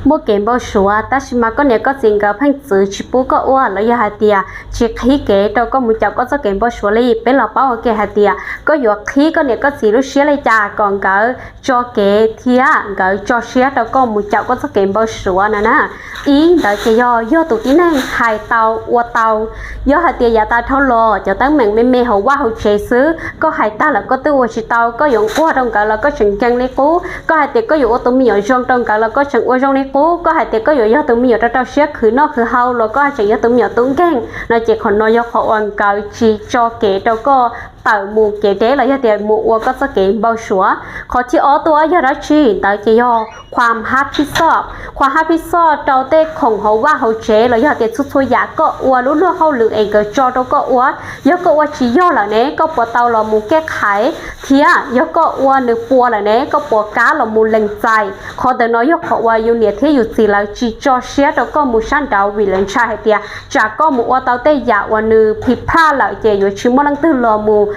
muaj kev npau suav, tab sis mas koj niam koj txiv nkawd pheej txwv tsis pub koj ua los yog hais tias tsis qhib kev rau koj mus caum koj txoj kev npau suav li, peb los paub ua ke hais tias koj yuav qhib koj niam koj txiv lub siab li cas kom nkawd tso kev thiab nkawd tso siab rau koj mus caum koj txoj kev npau suav no na. Ib ntawd ces yog, yog tus tib neeg hais tau ua tau, yog hais tias yav tas dhau los cov teeb meem me me hauv vaj hauv tsev xwb, koj hais tag lawm koj twb ua tsis tau, koj yuav nquag rau nkawd los koj tseem nkees li qub, koj hais tias koj yuav ua tus me nyuam zoo rau nkawd los koj tseem ua zoo li qub, koj hais tias koj yuav yog tus me nyuam rau rau siab khwv noj khwv haus los koj haj tseem yog tus me nyuam tub nkeeg no ces qhov no yog qhov uas nkawd tsis tso kev rau koj tawm mus kev deb los yog tias mus ua koj txoj kev npau suav. Qhov thib ob tuaj yog dab tsi? Ntawd ces yog khua hab phij xoj, khua hab phij xoj rau tej khoom hauv vaj hauv tsev los yog tias txhua txhua yam koj ua lub luag hauj lwm es nkawd tso rau koj ua. Yog koj ua tsis yog lawm ne, koj puas tau los mus kej khaiv? Thiab yog koj ua nws puas lawm ne, koj puas kam los mus lees txais? Qhov ntawm no yog qhov uas yus niam thiab yus txiv lawv tsis tso siab rau koj mus sab nraud vim lawv ntshai hais tias tsam koj mus ua tau tej yam uas nws phij phaj lawm ces yuav tsis muaj leej twg los mus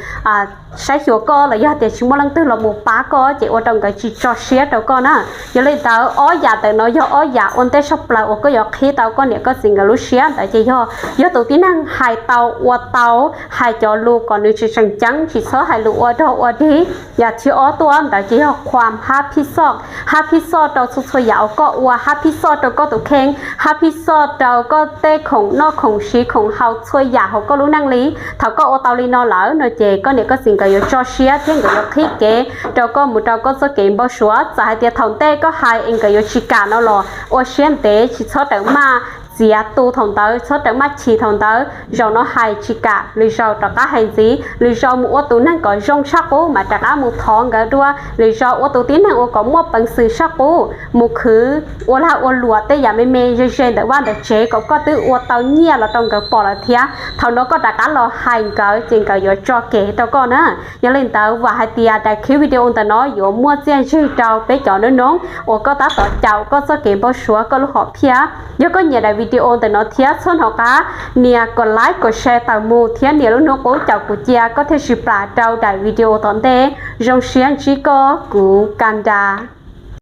saib xyuas koj los yog tias tsis muaj leej twg los mus pab koj ces ua rau nkawd tsis tso siab rau koj na. Yog li ntawd ob yam ntawm no yog ob yam ua ntej tshaj plaws uas koj yuav qhib tau koj niam koj txiv nkawd lub siab. Ntawd ces yog, yog tus tib neeg hais tau ua tau, hais cov lus kom nws tseem tseem ceeb, tsis txhob hais lus ua dog ua dig. Yam thib ob tuaj ntawd ces yog khua hab phij xoj, hab phij xoj rau txhua txhua yam uas koj ua, hab phij xoj rau koj tus kheej, hab phij xoj rau koj tej khoom noj khoom siv khoom haus txhua yam hauv koj lub neej li. Thaum koj ua tau li no lawm no ces koj niam koj txiv nkawd yuav tso siab thiab nkawd yuav qhib kev rau koj mus rau koj txoj kev npau suav. Txawm hais tias thaum ntej koj hais es nkawd yuav tsis kam no los ua siab ntev, tsis txhob rawm maj txiav tu thaum ntawd, txhob rawm maj chim thaum ntawd. Zaum no hais tsis kam, lwm zaus rov qab hais ntxiv, lwm zaus mus ua tus neeg kom zoo tshaj qub mas rov qab mus thov nkawd dua, lwm zaus ua tus tib neeg uas kom muaj peev xwm tshaj qub, mus khwv ua lag ua luam tej yam me me ze ze ntawm vaj ntawm tsev kom koj twb ua tau nyiaj los rau nkawd pom lawm thiab. Thaum no koj rov qab los hais nkawd ces nkawd yuav tso kev rau koj na. Yog li ntawd vam hais tias daim clip video ntawm no yuav muaj txiaj ntsig rau peb cov noob noob uas koj tab tom caum koj txoj kev npau suav koj lub hom phiaj. Yog koj nyiam daim video ntawm no thiab txhob hnov qab nias kom like kom share tawm mus thiab nias lub hnub qub caum kuv cia koj thiaj tsis plam rau daim video tom ntej. Zoo siab ntsib koj, kuv Ka Nra.